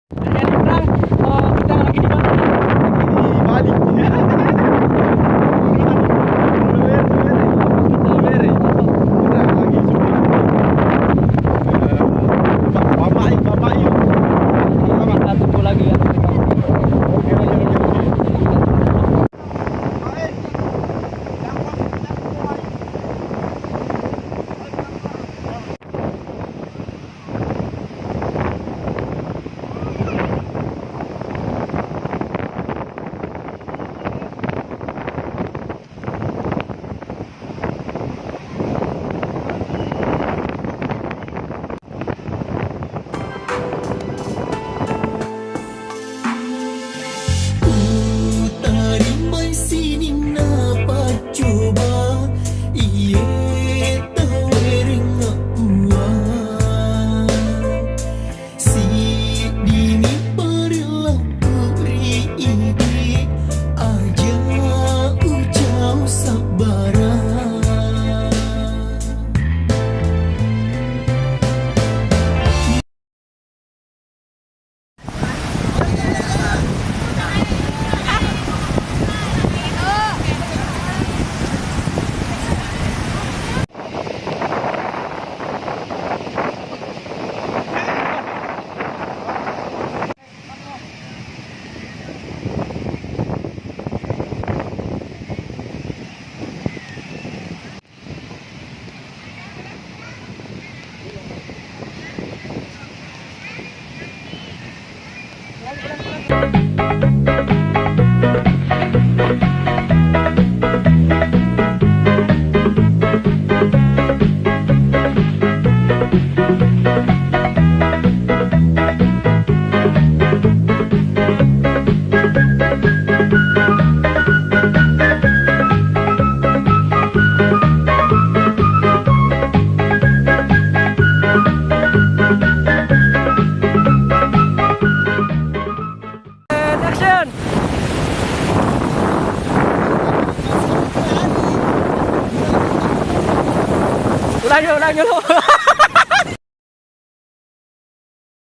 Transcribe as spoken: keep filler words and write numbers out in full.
Jadi, Bang, eh, kita lagi di mana nih? Di Bali. Kita bere. Kita lagi syuting. Eh, Bapak, Bapak, Bapak, Bapak. Kita tunggu lagi ya. Oke, oke, oke, oke. Utarimai sininna paccoba, iye tawereng apuang. Siddimi parellau ri idi, aja ucau sabbara. Action! Ulangi, ulangi dulu.